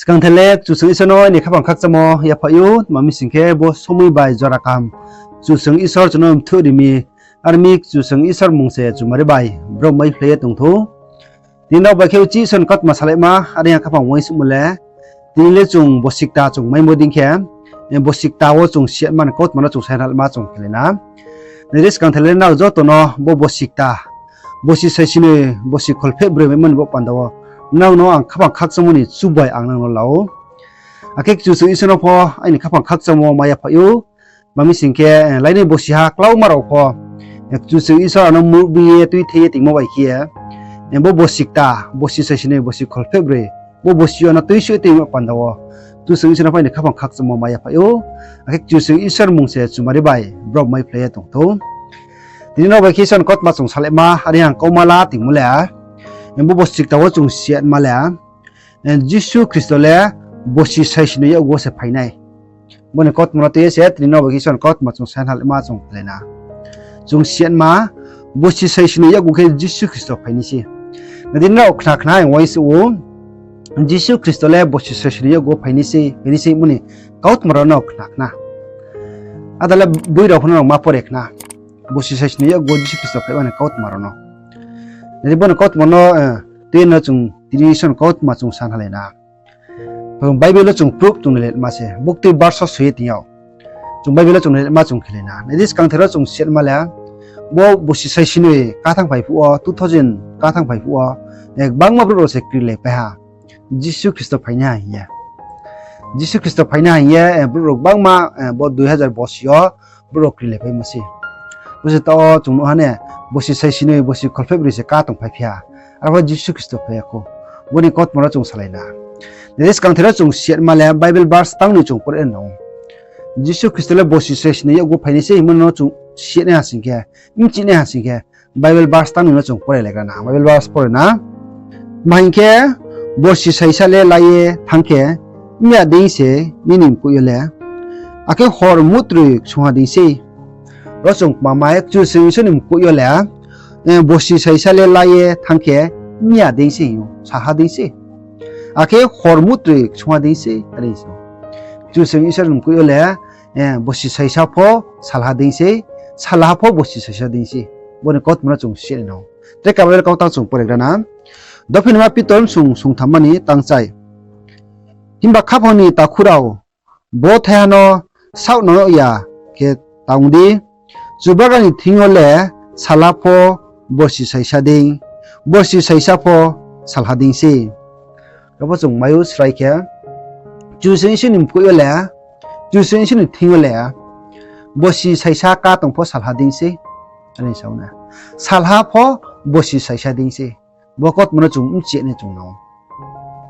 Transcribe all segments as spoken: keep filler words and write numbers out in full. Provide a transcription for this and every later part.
Skangther le Kchusoyang Isor no aini khaphang khakchangmo yaphaih ou, tma mi sing khe bo somoi bai jora kaham Kchusoyang Isor chung no mthoh ri mi, ar mi Kchusoyang Isor mmung se chumari bai brouh maiphlai ye tongthou. Tini nrao bai khe uchih Isor ni kautma salaima, are ang khaphang uaingsouhmo le, tini le chung bosi kta chung maimo dei khe, bosi kta wo chung siatma ni kautma no chung sainalma chung khelai na. Nai di, skangther le nrao joto no bo bosi kta, bosi saisi noi, bosi kholpheh broi maimo ni bo panda wo, nrao no ang khaphang khakchangmo ni chubai ang nang no la ou. Akhe Kchusoyang Isor no pho aini khaphang khakchangmo mai yaphaih ou. Tma mi sing khe, lainai bosiha klauma rao pho, Kchusoyang Isor ano muhbi ye tuithei ye tongmo bai khe ye, bo bosi kta, bosi saisi noi, bosi kholpheh broi, bo bosi yo ano tuisuh ye tongmo panda wo, Kchusoyang Isor no pho aini khaphang khakchangmo mai yaphaih ou. Akhe Kchusoyang Isor mmung se chumari bai brouh maiphlai ye tongthou. Tini nrao bai khe Isor ni kautma chung salaima, are ang kauma la tongmo le, bo bosi kta wo chung siatma le, Jisu Khristo le bosi saisi noi yakgu wo se phai nai. Bo ni kautma no tui ye se tini nrao bai khe Isor ni kautma chung sainalma chung khelai na. Chung siatma, bosi saisi noi yakgu khe Jisu Khristo phai nai se. Nai di, nrao khna khna ang uaingsouh ou, Jisu Khristo le bosi saisi noi yakgu wo phai nai se, phai nai se mo ni kautma rao nrao khna khna. Ada le boi rao pho no nrao ma pore khna. Bosi saisi noi yakgu wo Jisu Khristo phaima ni kautma rao no. Nai di, bo ni kautma no tui ye no chung tini Isor ni kautma chung sainalai na. Bible wo chung proof chung nailaima se, buktui verse wo soi ye tong yag. Chung Bible wo chung nailaima chung khelai na. Nai di, skangther wo chung siatma le, bo bosi saisi noi ka thanngphai phuh wo, two thousand ka thanngphai phuh wo, gbangma brouh rao se krilaipai ha, Jisu Khristo phai nai ha hing ye. Jisu Khristo phai nai ha hing ye, brouh rao gbangma, bo dui hazar bosi yo brouh rao krilaipaimo se. Bo se taoh wo chung nuh ha ne, bosi saisi noi, bosi kholpheh broi se ka tongphaiphi ha. Arpho Jisu Khristo phai ya khou. Bo ni kautma no chung salai na. Nai di, skangther wo chung siatma le Bible verse tangnoi chung pore nang ou. Jisu Khristo le bosi saisi noi yakgu phai nai se hingmo no chung siat nai ha sing khe, bchi nai ha sing khe, Bible verse tangnoi no chung pore laigra na. Bible verse pore na. Tma hing khe, bosi saisa le la ye thanng khe, mya dei se nini mkoih yo le, akhe hor mutroi ksungha dei se. Ro chung kma mai, Kchusoyang Isor ni mkoih yo le, bosi saisa le la ye thanng khe, mya dei se hing ou, salha dei se. Akhe hor mutroi ksungha dei se, are sa ou. Kchusoyang Isor ni mkoih yo le, bosi saisa pho salha dei se, salha pho bosi saisa dei se. Bo ni kautma no chung si nai nang ou. Tre ka Bible kautang chung pore gra na. Dophinima Pitor bsung sungthamma ni tangchai. Himba khaphang ni takhu rao, bo thaiha no saoh nang yag ya khe tang di, Chubagra ni thing yo le salha pho bosi saisa dei, bosi saisa pho salha dei se. Ro pho chung mai ou srai khe, Kchusoyang Isor ni mkoih yo le, Kchusoyang Isor ni thing yo le, bosi saisa ka tong pho salha dei se, are sa ou na. Salha pho bosi saisa dei se. Bo kautma no chung bchi nai chung nang ou.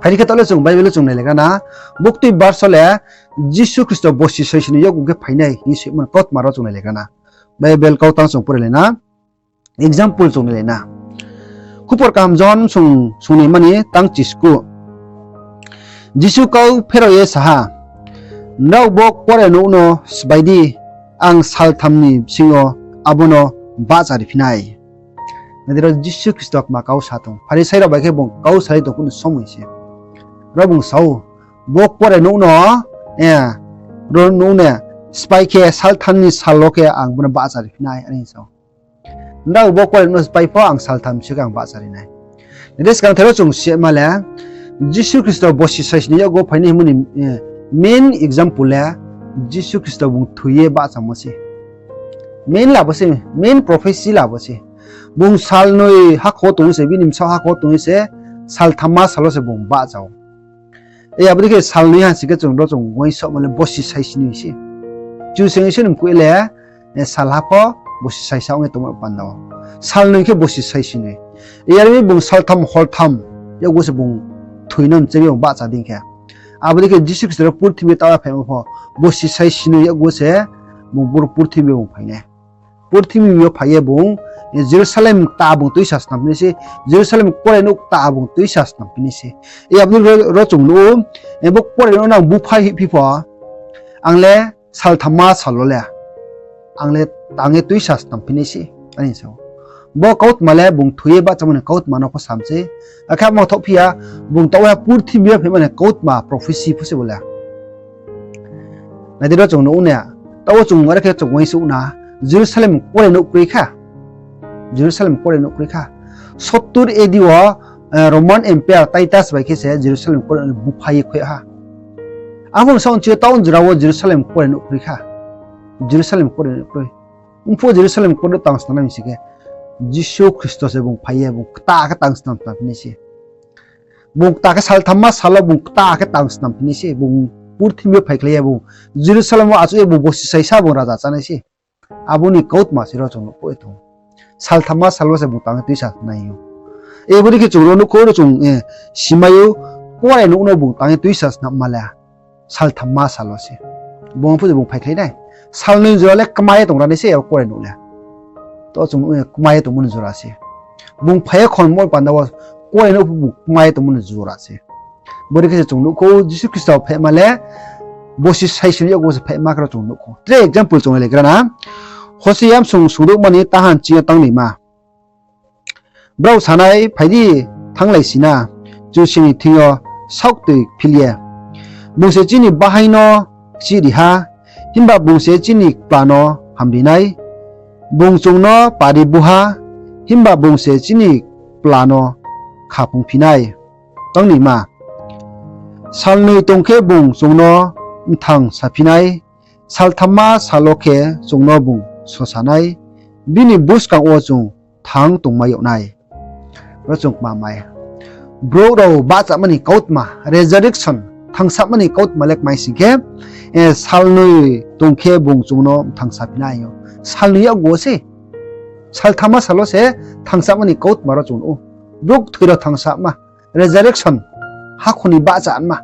Phai di khe taoh le chung Bible wo chung nailagra na. Buktui verse wo le Jisu Khristo bosi saisi noi yakgu khe phai nai hing ye soimo ni kautma rao chung nailagra na. Bible kautang chung pore lai na. Example chung nai lai na. Khupor kaham Johon bsung sungnaima ni tangchisku. Jisu kau pherao ye sa ha, Nrao bo kuarenouh no sbai di, ang saltham ni bsing yo abo no bahcharii phi nai. Nai di, ro Jisu Khristo kma kau sa tong, Pharisai rao bai khe bung kau sa ye tong phuh ni somoi se. Ro bung sa ou, bo kuarenouh no, ro nouh ne sbai khe saltham ni sal wo khe ang bo no bahcharii phi nai, are sa ou. Nrao bo kuarenouh no sbai pho ang saltham bsing khe ang bahcharii nai. Nai di, skangther wo chung sima le, Jisu Khristo bosi saisi noi yakgu phai nai hingmo ni main example le Jisu Khristo bung thoi ye bahchamo se. Main la bo se, main prophecy la bo se. Bung salnoi hakhor wo tong se, bini bsaoh hakhor wo tong se, salthamma sal wo se bung bahcha ou. Abo dei khe salnoi ha sing khe chung ro chung uaingsouhma le bosi saisi noi se. Kchusoyang Isor ni mkoih le, salha pho bosi saisa ong ye tongmo panda wo. Salnoi khe bosi saisi noi. Yar mi bung saltham hortham yakgu se bung thoi no mchemi bung bahcha dei khe. Abo dei khe Jisu Khristo ro purthimbi taoh wo phaimo pho bosi saisi noi yakgu se bung boro purthimbi bung phai nai. Purthimbi yo phai ye bung Jerusalem kta bung tuisa snam phi nai se, Jerusalem kuarenouh kta bung tuisa snam phi nai se. Abo dei ro chung nuh ou, bo kuarenouh no ang búphai hoih phi pho, ang le salthamma sal wo le ang le tang ye tuisa snam phi nai se, are sa ou. Bo kautma le bung thoi ye bahchamo ni kautma no pho sam se. Akhe abo thaoh phi ya, bung taoh ha purthimbi yo phaimani kautma prophecy pho se bo le. Nai di, ro chung nuh ou na, taoh wo chung are khe chung uaingsouh na, Jerusalem kuarenouh kroi kha. Jerusalem kuarenouh kroi kha. Sottur A D wo, eh, Roman Empire Titus bai khe se Jerusalem kuarenouh bupha ye khui ha. Abo ni saoh chi yo taoh jora wo Jerusalem kuarenouh kroi kha. Jerusalem kuarenouh kroi. Mphuh Jerusalem kuarenouh tang snam nai mi sing khe, Jisu Khristo se bung phai ye bung kta khe tang snam snam phi nai se. Bung kta khe salthamma sal wo bung kta khe tang snam phi nai se. Bung purthimbi yo phaikhlai ye bung Jerusalem wo achouh ye bung bosi saisa bung raja chá nai se. Abo ni kautma se ro chung nuh ye tong ou. Salthamma sal wo se bung tang ye tuisa nai ou. Abo dei khe chung ro nuh khou, ro chung, eh, simai ou, kuarenouh no bung tang ye tuisa snamma le salthamma sal wo se. Bung phuh je bung phaikhlai nai. Salnoi jora le kma ye tongra nai se abo kuarenouh le. To chung nuh ye kma ye tongmo ni jora se. Bung phai ye khonmo panda wo kuarenouh pho bung kma ye tongmo ni jora se. Bo dei khe se chung nuh khou, Jisu Khristo phaima le bosi saisi ni yakgu wo se phaima khe ro chung nuh khou. Tre example chung nai lai gra na. Hosea bsung sungdouhma ni tahan ching yo tangnaima. Brao sanai, phai di, thannglai si na, Kchusoyang ni thing yo saohtoi phil ye. Bung se chini bahaing no chih ri ha, himba bung se chini kpla no hamri nai. Bung chung no pari bu ha, himba bung se chini kpla no khaphungphi nai. Tangnaima. Salnoi tong khe bung chung no mthang saphi nai, salthamma sal wo khe chung no bung sosa nai, bini buskang wo chung thang tongmai yag nai. Ro chung kmamai. Brouh rao bahchama ni kautma, resurrection, thangsapma ni kautma le kmai sing khe, eh, salnoi tong khe bung chung no mthang saphi nai ou. Salnoi yakgu wo se. Salthamma sal wo se thangsapma ni kautma ro chung nuh ou. Brouh kthoi rao thangsapma. Resurrection, hakhor ni bahchama.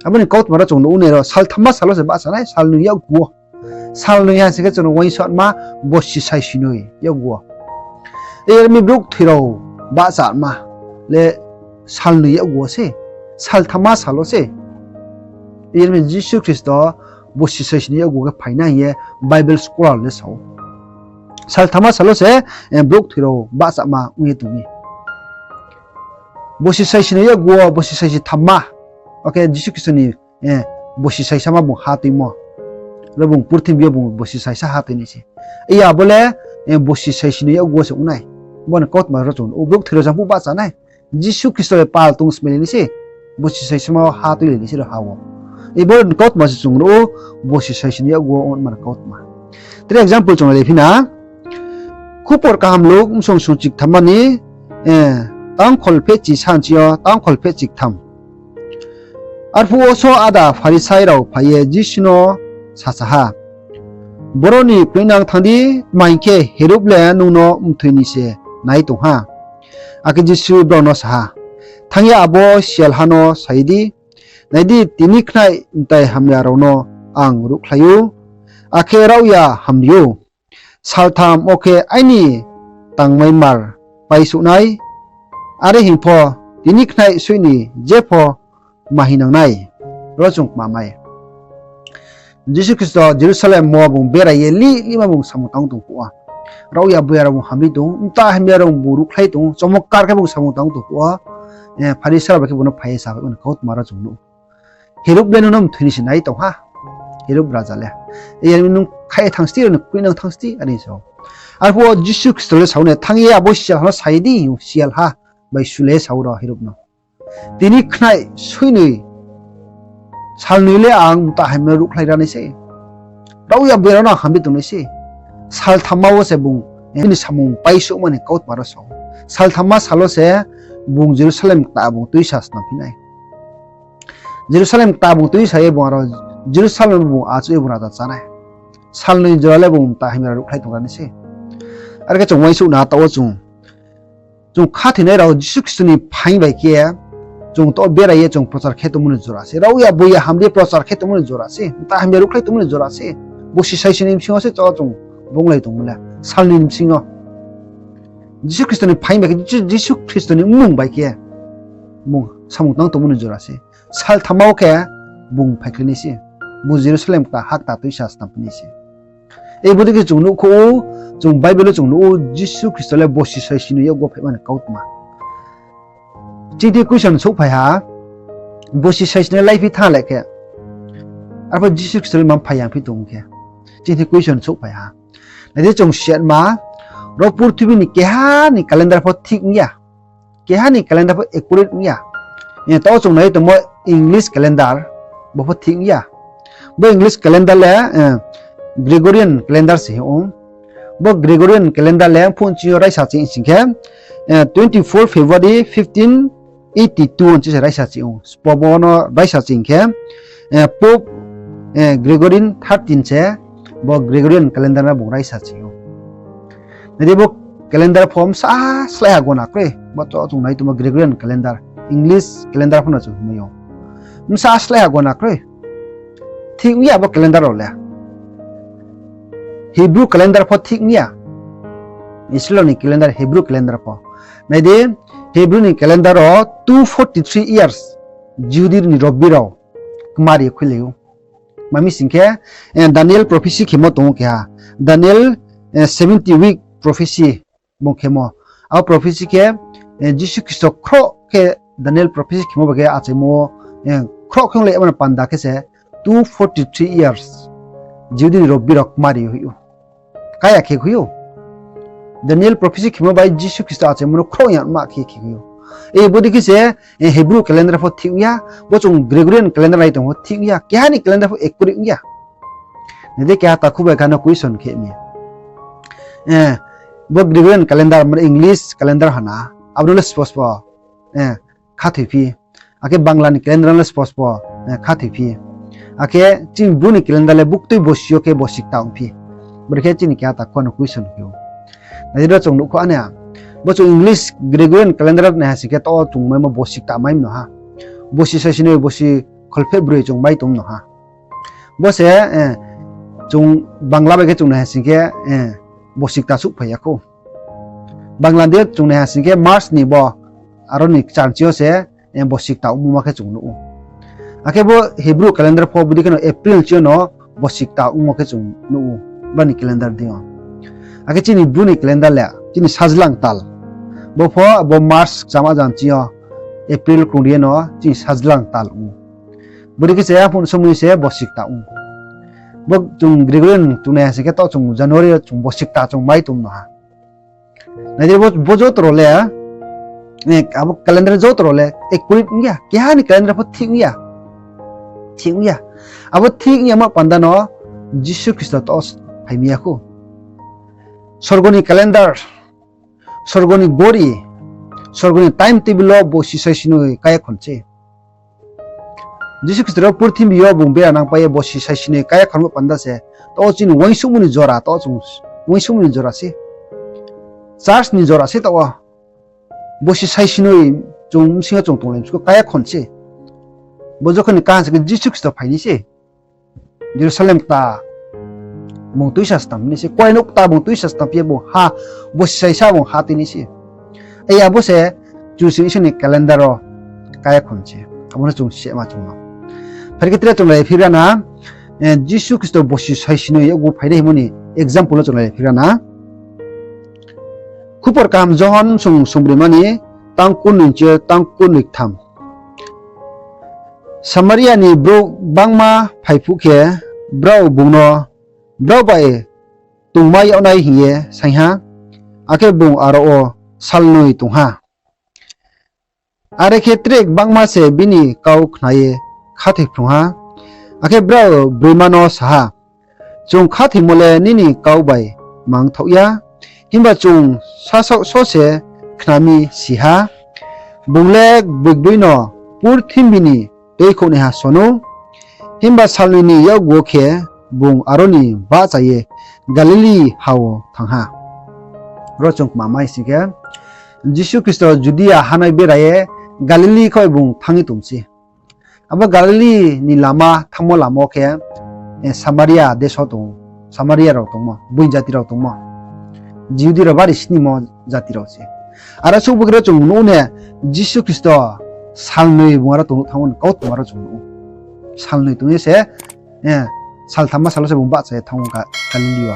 Abo ni kautma ro chung nuh ou nai ro, salthamma sal wo se bahcha nai, salnoi yakgu wo. Salnoi ha sing khe chung no uaingsouhma, bosi saisinoi yakgu wo. Yar mi brouh kthoi rao bahchama le salnoi yakgu wo se, salthamma sal wo se. Yar mi Jisu Khristo bosi saisinoi yakgu wo khe phai nai hing ye Bible scholar le sa ou. Salthamma sal wo se, eh, brouh kthoi rao bahchama ong ye tong mi. Bosi saisinoi yakgu wo, bosi saisi thamma. Akhe Jisu Khristo ni, eh, bosi saisama bung ha tuimo. Ro bung purthimbi yo bung bosi saisa ha tui nai se. Iya bo le, eh, bosi saisinoi yakgu wo se ong nai. Bo ni kautma ro chung nuh ou, brouh kthoi rao jang phuh bahcha nai. Jisu Khristo le pal tong smai nai se. Bosi saisama ha tui nai se ro ha wo. Abo ni kautma se chung nuh ou, bosi saisinoi yakgu wo ongma ni kautma. Tre example chung nai phi na. Khupor kaham Luk bsung sungchiktham ni, eh, tangkhol phehchi sanchi yo tangkhol phehchi ktham. Arphuh wo só áda Pharisai rao phai ye Jisu no sasa ha, Boro ni knoihnang thanng di, tma hing khe Herod le nung no mthoi ni se nai tong ha. Akhe Jisu brao no sa ha, Thanng ye abo sialha no sa ye di, nai di, tini khnaih mtai hamya rao no ang ruhkhlai ou, akhe raohya hamri ou. Saltham wo khe aini tangmaimar paisouh nai, are hing pho tini khnaih soih ni jepho ma hingnang nai. Ro chung kmamai. Jisu Khristo Jerusalem wo bung berai ye lih lihma bung samung tang tong phuh wo, raohya boya rao bung hamri tong, mtai hamya rao bung ruhkhlai tong, chomotkar khe bung samung tang tong phuh wo, eh, Pharisai rao bai khe bung no phai ye sa phaimo ni kautma ro chung nuh ou. Herod le nung no mthoi ni se nai tong ha. Herod raja le, Yar mi nung khaih ye thanng sdi, rao ni knoihnang thanng sdi, are sa ou. Arphuh wo Jisu Khristo le sa ou nai, Thanng ye abo sialha no sa ye di, sialha bai sule sa ou ro Herod no. Tini khnaih soihnoi, salnoi le ang mtai hamya ruhkhlai ra nai se. Raohya boya rao no hamri tong nai se. Salthamma wo se bung, eh, bini samung paisouhma ni kautma ro sa ou. Salthamma sal wo se bung Jerusalem kta bung tuisa snam phi nai. Jerusalem kta bung tuisa ye bung aro Jerusalem bung achouh ye bung raja chá nai. Salnoi jora le bung mtai hamya ruhkhlai tong ra nai se. Are khe chung uaingsouh na taoh wo chung, chung khathoinai rao Jisu Khristo ni phaing bai khe, chung taoh berai ye chung prochar khe tongmo ni jora se. Raohya boya hamri ye prochar khe tongmo ni jora se. Mtai hamya ruhkhlai tongmo ni jora se. Bosi saisi ni bsing yo se taoh chung bunglai tongmo le. Salnoi ni bsing yo. Jisu Khristo ni phaing bai khe, Jisu, Jisu Khristo ni mmung bai khe bung samung tang tongmo ni jora se. Salthamma wo khe bung phaikhlai nai se. Bung Jerusalem kta ha kta tuisa snam phi nai se. Ei bodei khe chung nuhkhouh ou, chung Bible wo chung nuh ou, Jisu Khristo le bosi saisi ni yakgu phaima ni kautma. Chini question souhphai ha, bosi saisi ni laiphi thanng le khe, arphuh Jisu Khristo le ma phai ya phi tong khe, chini question souhphai ha. Nai di chung siatma, ro purthimbi ni keha ni calendar pho thik ong ya. Keha ni calendar pho accurate ong ya. Taoh chung nai tongmo English calendar, bo pho thik ong ya. Bo English calendar le Gregorian calendar se hing ou. Bo Gregorian calendar le phuh nching yo raisa ching sing khe, twenty four February fifteen eighty two nching se raisa ching ou. Sbo bo no raisa ching khe, Pope Gregorian thirteen se bo Gregorian calendar no bung raisa ching ou. Nai di bo calendar pho bsa slái ha gona kroi. Bo to chung nai tongmo Gregorian calendar, English calendar pho no chung hingmai ou. Bsa slái ha gona kroi. Thik ong ya bo calendar rao le. Hebrew calendar pho thik ong ya. Israel ni calendar, Hebrew calendar pho. Nai di, Hebrew ni calendar wo two forty three years Jihudi ni Robbi rao kmari khuilai ou. Tma mi sing khe, Daniel prophecy khemo tong ou keha. Daniel seventy week prophecy bung khemo. Abo prophecy khe, Jisu Khristo khroh khe Daniel prophecy khemo bai khe achaimo wo, khroh khe onglai yama ni panda khe se two forty three years Jihudi ni Robbi rao kmari hoih ou. Kaya khe khui ou. Daniel prophecy khemo bai Jisu Khristo achaimo no khroh yama khe khe khui ou. Ei bodei khe se, Hebrew calendar pho thik ong ya, bo chung Gregorian calendar nai tong pho thik ong ya, keha ni calendar pho accurate ong ya. Nai di keha takhu bai kha no question khe mi. Bo Gregorian calendar, mane English calendar ha na, abo no le spo spo khathoiphi. Akhe Bangla ni calendar no le spo spo khathoiphi. Akhe chini Bru ni calendar le buktui bosi yo khe bosi kta ongphi. Brekhe chini keha takhu no question khe ou. Nai di ro chung nuhkhouh ane, bo chung English Gregorian calendar naiha sing khe taoh chung maimo bosi kta mai mno ha. Bosi saisi noi, bosi kholpheh broi chung mai tong mno ha. Bo se, chung Bangla bai khe chung naiha sing khe, bosi kta souhphai ya khou. Bangla de chung naiha sing khe March ni bo, aro ni kchar nching yo se, bosi kta ongmo ma khe chung nuh ou. Akhe bo Hebrew calendar pho bodei khe no April nching yo no bosi kta ongmo khe chung nuh ou, bani calendar deing yo. Akhe chini Bru ni calendar le, chini sajlang tal. Bo pho bo March kchama ja nching yo, April krungri ye no chini sajlang tal ong ou. Bodei khe se aphuh somoi se bosi kta ong. Bo chung Gregorian chung naiha sing khe taoh chung January yo chung bosi kta chung mai tong mno ha. Nai di bo, bo joto rao le, abo calendar joto rao le accurate ong ya, keha ni calendar pho thik ong ya. Thik ong ya. Abo thik ong yama panda no Jisu Khristo taoh phai mi ya khou. Sorgo ni calendar, sorgo ni gori, sorgo ni time table wo bosi saisi noi kaiyakhon se. Jisu Khristo ro purthimbi yo bung bera nangpai ye bosi saisi noi kaiyakhonmo panda se. Taoh chini uaingsouhmo ni jora, taoh chung uaingsouhmo ni jora se. Church ni jora se taoh wo. Bosi saisi noi chung bsing yo chung tonglai msiko kaiyakhon se. Bo jokhon ni kaha se khe Jisu Khristo phai nai se. Jerusalem kta bung tuisa stam nai se, kuai nouh kta bung tuisa stam phi ye bung ha, bosi saisa bung ha tui nai se. Ei abo se Kchusoyang Isor ni calendar wo kaiyakhon se. Abo no chung sima chung no. Phai khe tre chung lai phira na, Jisu Khristo bosi saisi noi yakgu phainai hingmo ni example no chung lai phira na. Khupor kaham Johon sung sungbroima ni tang kurnoi nching yo tang kurnoi ktham. Samaria ni brouh gbangma phai phuh khe, brao bung no brao bai tongmai yag nai hing ye saing ha, akhe bung aro wo salnoi tong ha. Are khe tre gbangma se bini kau khna ye khathoiphrung ha, akhe brao broima no sa ha, Chung khathoimo le nini kau bai mangthaoh ya, himba chung sasaoh só se khna mi si ha. Bung le gboigboi no purthimbi ni tuikhouhnaiha son ou. Himba salnoi ni yakgu wo khe bung aro ni bahcha ye Galili ha wo thanng ha. Ro chung kma mai sing khe, Jisu Khristo Judia ha no bera ye Galili kha bung thanng ye tong se. Abo Galili ni lama thanngmo lama wo khe, Samaria desh wo tong ou, Samaria rao tongmo, buini jati rao tongmo, Jihudi rao bari snimo jati rao se. Aro souhboi khe ro chung nuh ou ne, Jisu Khristo salnoi bung aro tong nuh thanngmo ni kautma ro chung nuh ou. Salnoi tong ye se, Salthamma sal wo se bung bahcha ye thanng ou Ga-, Galili wo.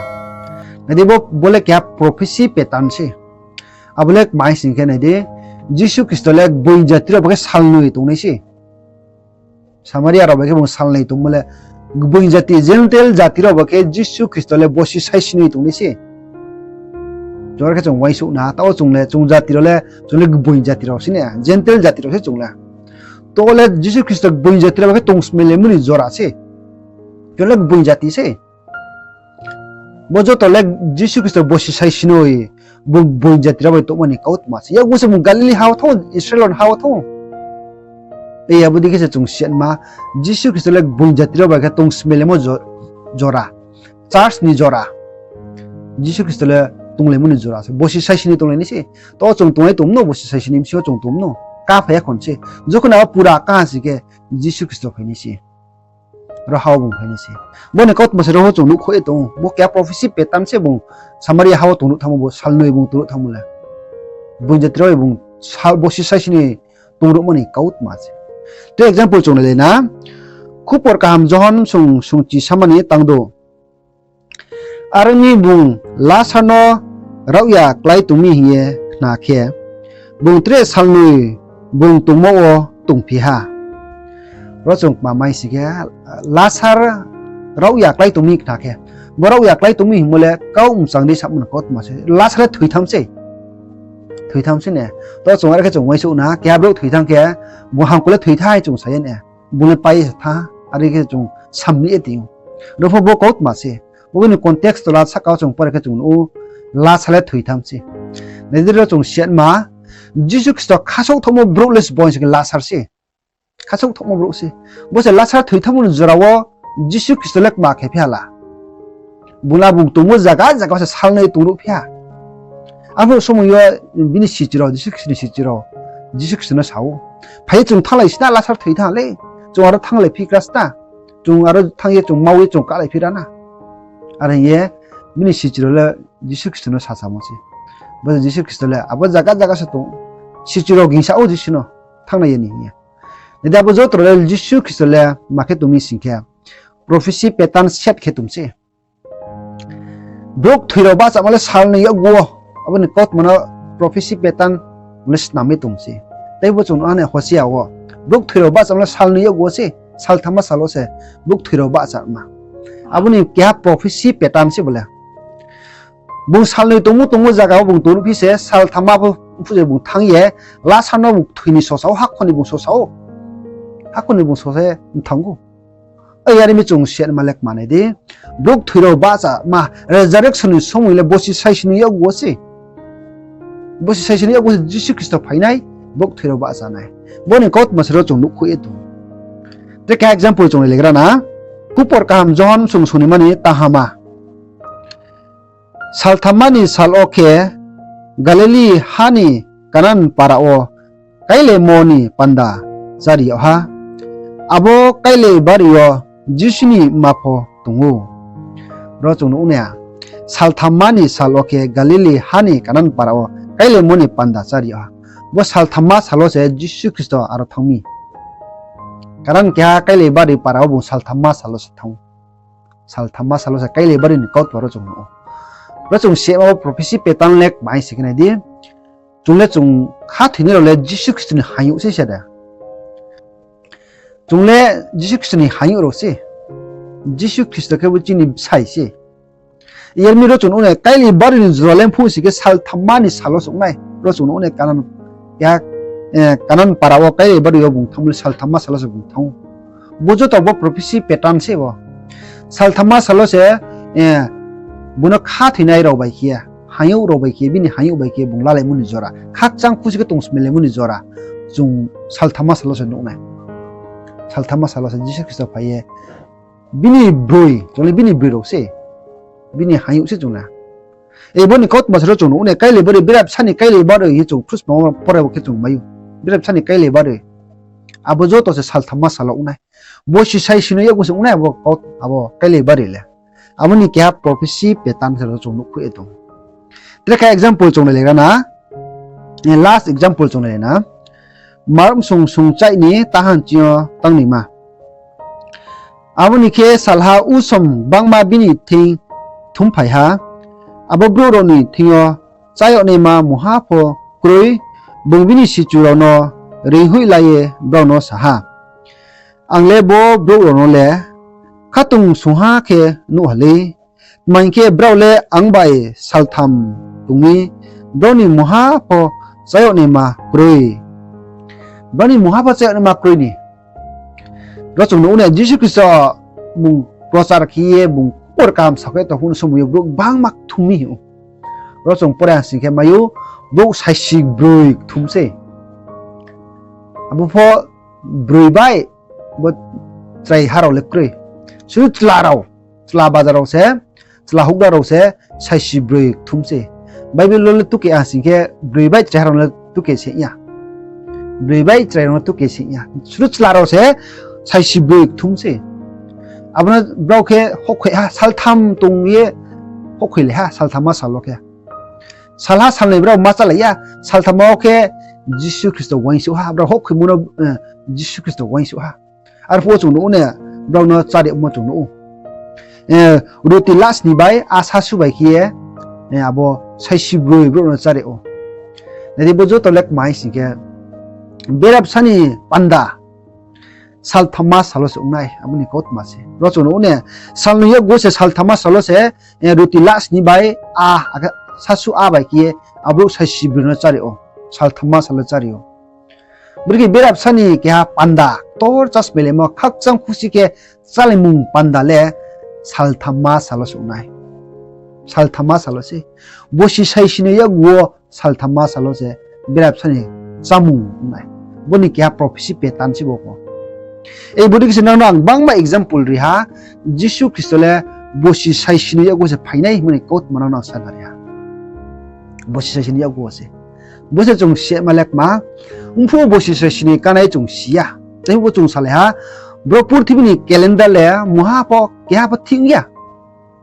Nai di bo, bo le keha prophecy pattern se. Abo le kma hing khe nai di, Jisu Khristo le gboing jati rao bai khe salnoi tongnai se. Samaria rao bai khe bung salnoi tongmo le, gboing jati, Gentile jati rao bai khe Jisu Khristo le bosi saisi noi tongnai se. Chung are khe chung uaingsouh na, taoh chung le, chung jati rao le, chung le gboing jati rao se na, Gentile jati rao se chung le. To le Jisu Khristo gboing jati rao bai khe tongsmailaimo ni jora se. Chung le gboing jati se. Bo joto le Jisu Khristo bosi saisi noi, bung gboing jati rao bai tongmo ni kautma se. Yakgu se bung Galili ha wo thanng ou, Israel ni ha wo thanng ou. Ei, abo dei khe se chung siatma, Jisu Khristo le gboing jati rao bai khe tongsmailaimo jo-, jora. Church ni jora. Jisu Khristo le tonglaimo ni jora se. Bosi saisi noi tonglai nai se. To chung tonglai tongmo no, bosi saisi noi bsing yo chung tongmo no. Ká phai ya khon se. Jokhon abo pura ká si khe Jisu Khristo phai nai se. Ro ha wo bung phai nai se. Bo ni kautma se ro wo chung nuhkhouh ye tong ou. Bo keha prophecy pattern se bung Samaria ha wo tongruh thanngmo bo salnoi bung tongruh thanngmo le. Gboing jati rao bung sal-, bosi saisi noi tongruhmo ni kautma se. Tei example chung nailai na. Khupor kaham Johon sung sungchi samani tangdou. Are ong mi bung Lasar no raohya klái tong mi hing ye khna khe, bung tre salnoi bung tongmo wo tongphi ha. Ro chung kma mai si khe, Lasar raohya klái tong mi khna khe. Bo raohya klái tong mi hingmo le kau mchang di samo ni kautma se. Lasar le thoi thanng se. Thoi thanng se ne. To chung are khe chung uaingsouh na, keha brouh thoi thanng khe, bung hamkhu le thoi thai chung sa ye ne. Bung le pai ye se thanng, are khe chung samlih ye tong ou. Ro pho bo kautma se. Bo ni context to la sahka wo chung pore khe chung nuh ou, Lasar le thoi thanng se. Nai di ro chung siatma, Jisu Khristo khasouh thaohmo brouh le se bo hing se khe Lasar se. Khasouh thaohmo brouh se. Bo se Lasar thoi thanngmo ni jora wo Jisu Khristo le kma khe phi ha la. Bung la bung tongmo zaga zaga se salnoi tongruh phi ha. Arphuh somoi yo bini sichu rao, Jisu Khristo ni sichu rao, Jisu Khristo no sa ou, phai ye chung thannglai sna, Lasar thoi thanng le, chung aro thannglai phi kra sna, chung aro thanng ye chung mau ye chung kahlai phi ra na. Are hing ye bini sichu rao le Jisu Khristo no sasamo se. Bo Jisu Khristo le abo zaga zaga se tong, sichu rao gingsa ou Jisu no, thannglai ye ni hing ye. Nai di abo joto rao le Jisu Khristo le ma khe tong mi sing khe, prophecy pattern set khe tong se. Brouh kthoi rao bahchama le salnoi yakgu wo. Abo ni kautma no prophecy pattern le snam ye tong se. Tei bo chung nuh ha ne Hosea wo. Brouh kthoi rao bahchama le salnoi yakgu wo se, salthamma sal wo se brouh kthoi rao bahchama. Abo ni keha prophecy pattern se bo le. Bung salnoi tongmo tongmo zaga wo bung tongruh phi se, salthamma pho phuh se bung thanng ye, Lasar no bung kthoi ni sosa ou, hakhor ni bung sosa ou. Hakhor ni bung sosa ye mthanng ou. Ei, are mi chung siatma le kma nai di. Brouh kthoi rao bahchama, resurrection ni somoi le bosi saisi noi yakgu wo se. Bosi saisi noi yakgu wo se Jisu Khristo phai nai, brouh kthoi rao bahcha nai. Bo ni kautma se ro chung nuhkhouh ye tong ou. Tre keha example chung nailaigra na. Khupor kaham Johon sung sungni mani tahama. Salthamma ni sal wo khe Galili ha ni Kanan para wo káilaimo ni panda chári yag ha. Abo káilai bari yo Jisu ni mma pho tong ou. Ro chung nuh nai, salthamma ni sal wo khe Galili ha ni Kanan para wo káilaimo ni panda chári yag ha. Bo salthamma sal wo se Jisu Khristo aro thanng mi. Kanan keha káilai bari para wo bung salthamma sal wo se thanng ou. Salthamma sal wo se káilai bari ni kautma ro chung nuh ou. Ro chung sema wo prophecy pattern le kma hing se khe nai di. Chung le chung khathoinai rao le Jisu Khristo ni hayouh se se da. Chung le Jisu Khristo ni hayouh rao se. Jisu Khristo khe bo chini bsai se. Iyar mi ro chung nuh nai, káilai bari ni jora le phuh si khe salthamma ni sal wo se ong nai. Ro chung nuh nai Kanan, ya, eh, Kanan para wo káilai bari yo bung thanngmo le salthamma sal wo se bung thanng ou. Bo joto bo prophecy pattern se bo. Salthamma sal wo se, eh, bung no khathoinai rao bai khe, hayouh rao bai khe, bini hayouh bai khe bung lalaimo ni jora, khakchang khusi khe tongsmailaimo ni jora, chung salthamma sal wo se nuh nai. Salthamma sal wo se Jisu Khristo phai ye, bini broi, chung le bini broi rao se, bini hayouh se chung le. Abo ni kautma se ro chung nuh nai, káilai bari, bera bsa ni káilai bari hing chung Krusma wo pore wo khe chung mai ou. Bera bsa ni káilai bari. Abo joto se salthamma sal wo ong nai. Bosi saisi noi yakgu se ong nai abo kau-, abo káilai bari le. Abo ni keha prophecy pattern se ro chung nuhkhouh ye tong. Tre kha example chung nailaigra na. Eh, last example chung nailai na. Mark sung sungchai ni tahan ching yo tangnaima. Abo ni khe salha usom gbangma bini thing kthumphai ha. Abo brouh rao ni thing yo chá yag naima mungha pho kroi, bung bini sichu rao no reinghoih la ye brao no sa ha, Ang le bo brouh rao no le khatungsungha khe nuh ha lei. Tma hing khe, brao le ang bai saltham tong mi, brao ni mungha pho chá yag naima kroi. Brao ni mungha pho chá yag naima kroi ni. Ro chung nuh ou na, Jisu Khristo bung prochar khe ye bung khobor kaham sakhe tong phuh ni somoi yo brouh gbangma kthum mi hing ou. Ro chung pore ha sing khe mai ou, brouh saisi broi kthum se. Abo pho broi bai bo chraiha rao le kroi. Sudu chla rao, chla baja rao se, chla houhgra rao se saisi broi kthum se. Bible wo le tuke ha sing khe broi bai chraiha rao no le tuke se ya. Broi bai chrai rao no tuke se ya. Sudu chla rao se saisi broi kthum se. Abo no brao khe houhkhoi ha, saltham tong ye houhkhoilai ha, salthamma sal wo khe. Salha salnoi brao ma chálai ya, salthamma wo khe Jisu Khristo uaingsouh ha, brao houhkhoimo no, eh, Jisu Khristo uaingsouh ha. Arphuh wo chung nuh ou na, brao no chári yagmo chung nuh ou. Eh, ruti la sni bai, a sasu bai khe ye, eh, abo saisi broi brouh no chári ou. Nai di, bo joto le kma hing sing khe, berabsa ni panda, salthamma sal wo se ong nai, abo ni kautma se. Ro chung nuh ou na, salnoi yakgu se salthamma sal wo se, eh, ruti la sni bai, a, akhe sasu a bai khe ye, abrouh saisi broi no chári ou, salthamma sal wo chári ou. Brekhe berabsa ni keha panda, ktor chásmailaimo, khakchang khusi khe chálaimung panda le salthamma sal wo se ong nai. Salthamma sal wo se. Bosi saisi ni yakgu wo salthamma sal wo se berabsa ni chámung ong nai. Bo ni keha prophecy pattern se bo pho. Ei bodei khe se nang no ang gbangma example ri ha, Jisu Khristo le bosi saisi ni yakgu wo se phai nai hingmo ni kautma nang no ang sana ri ha. Bosi saisi ni yakgu wo se. Bo se chung sima le kma, mphuh bosi saisi ni kanai chung si ya. Tei bo chung salai ha, bro purthimbi ni calendar le mungha pho keha pho thik ong ya.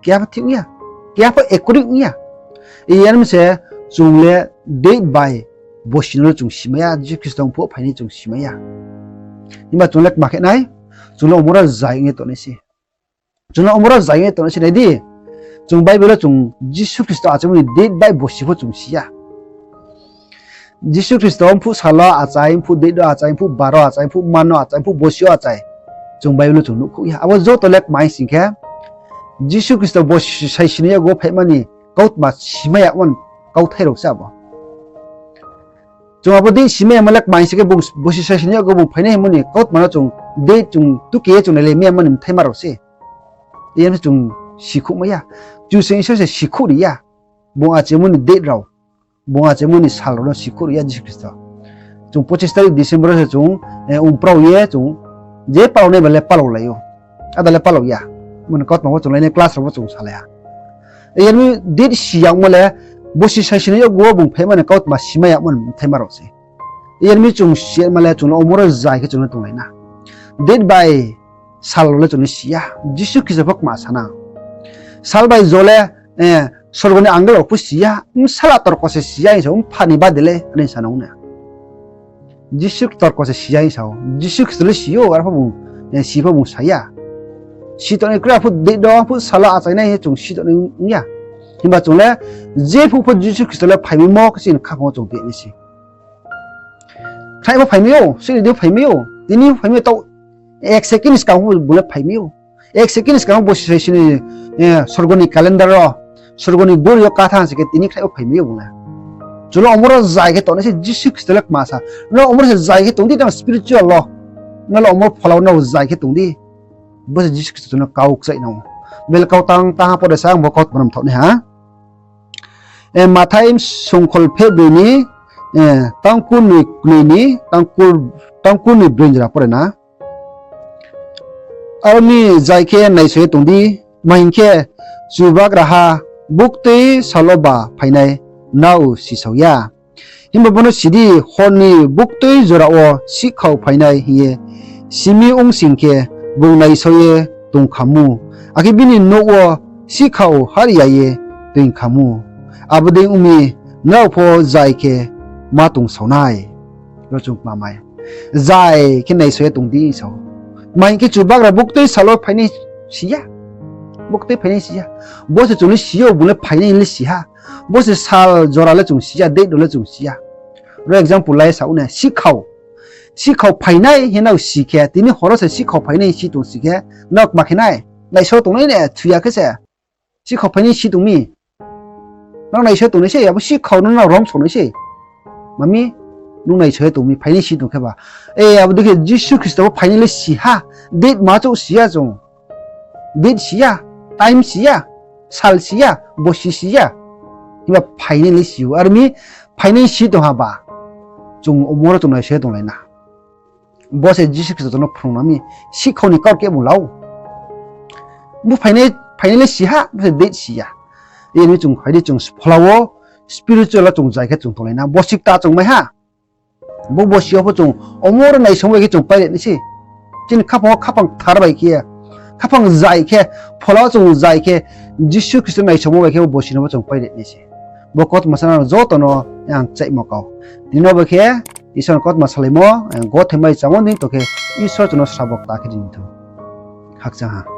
Keha pho thik ong ya. Keha pho accurate ong ya. Iyan mi se chung le date bai bosi no le chung simai ya, Jisu Khristo mphuh phainai chung simai ya. Himba chung le kma khe nai, chung le omo ro zai ong ye tongnai se. Chung le omo ro zai ong ye tongnai se nai di. Chung Bible wo chung Jisu Khristo achaimo ni date bai bosi pho chung si ya. Jisu Khristo mphuh sal wo achai, mphuh date wo achai, mphuh bar wo achai, mphuh man wo achai, mphuh bosi wo achai. Chung Bible wo chung nuhkhouh ya. Abo joto le kma hing sing khe, Jisu Khristo bosi saisi ni yakgu wo phaima ni kautma simai yagmo ni kauthai rao se abo. Chung abo date simai yamo le kma hing sing khe, bung bosi saisi ni yakgu wo bung phainai hingmo ni kautma no chung date chung tuke ye chung nailai mai yamo ni mthaima rao se. Iyan se chung sikhouh mai ya. Kchusoyang Isor se sikhouh ri ya. Bung achaimo ni date rao, bung achaimo ni sal rao no sikhouh ri ya Jisu Khristo. Chung pochis tarik December wo se chung, eh, ongprao ye chung je palao nai ba le palao lai ou. Ada le palao ya. Mani kautma pho chung lai nai, class rao pho chung salai ha. Iyan mi date si yagmo le, bosi saisi ni yakgu wo bung phaima ni kautma simai yagmo ni mthaima rao se. Iyan mi chung sima le chung le omo ro zai khe chung le tonglai na. Date bai sal rao le chung le si ya. Jisu Khristo pho kma sa na. Sal bai jo le, eh, sorgo ni angel rao pho si ya. Bsala torko se si ya hing sa ou, mpha ni bade le, are sa nang ou na. Jisu torko se si ya hing sa ou. Jisu Khristo le si ou, arphuh bung, eh, si pho bung sa ya. Si tongnai kroi, arphuh date do, arphuh sal wo achainai hing chung si tongnai ong ya. Himba chung le, jephuh pho Jisu Khristo le phaimai mo khe chini khaphang wo chung tui nai se. Khnai pho phaimai ou, sini di phaimai ou, tini phaimai ou, taoh ek second skang pho bung le phaimai ou. Ek second skang pho bosi saisi ni, eh, sorgo ni calendar wo, sorgo ni bori yo katha se khe tini khnai pho phaimai ou bung le. Chung le omo ro zai khe tongnai se Jisu Khristo le kma sa. No omo ro se zai khe tong di, tang spiritual wo. No le omo phola wo no zai khe tong di. Bo se Jisu Khristo chung no kau kchaih nang ou. Bel kau tang tang ha pore sa ang bo kautma no mthaoh nai ha. Eh, Mathai songkhol pheh broi ni, eh, tang kurnoi knoi ni, tang kur-, tang kurnoi broi jora pore na. Aro ni zai khe naisao ye tong di, tma hing khe, Chubagraha buktui sal wo ba phainai nrao sisao ya. Himba bo no si di, hor ni buktui jora wo sihkhao phainai hing ye simi ong sing khe, bung naisao ye tong kha mu, akhe bini nouh wo sihkhao har ya ye toing kha mu. Abo dei ong mi, nrao pho zai khe ma tongsao nai. Ro chung kma mai. Zai khe naisao ye tong di sao. Tma hing khe Chubagra buktui sal wo phainai si ya. Buktui phainai si ya. Bo se chung le si ou, bung le phainai le si ha. Bo se sal jora le chung si ya, date rao le chung si ya. Ro example lai sa ou na, sikhau. Sikhau phainai hing nrao si khe, tini horo se sikhau phainai si tong si khe, nrao kma khe nai, naisao tongnai ne, thoi ya khe se. Sikhau phainai si tong mi. Nrao naisao tongnai se, abo sikhau no nrao romsao nai se. Mami, nung naisao ye tong mi, phainai si tong khe ba. E, abo dei khe Jisu Khristo pho phainai le si ha, date ma chouh si ya chung. Date si ya, time si ya, sal si ya, bosi si ya. Himba phainai le si ou. Aro mi phainai si tong ha ba, chung omo ro chung naisao ye tonglai na. Bo se Jisu Khristo chung no phrung na mi, sikhau ni kaur khe bung la ou. Bo phainai, phainai le si ha, bo se date si ya. Iyar mi chung phai di chung phola wo, spiritual wo chung zai khe chung tonglai na. Bosi kta chung mai ha. Bo bosi yo pho chung omo ro naisaomo bai khe chung pailai nai se. Chini khaphang wo khaphang kthar bai khe, khaphang zai khe, phola wo chung zai khe, Jisu Khristo naisaomo bai khe bo bosi no pho chung pailai nai se. Bo kautma sa nang joto no ang kchaihmo kau. Tini no bai khe Isor ni kautma salaimo, ang gothe mai chamo ni tong khe Isor chung no srabo kta khe ri ni thou. Khakchang ha.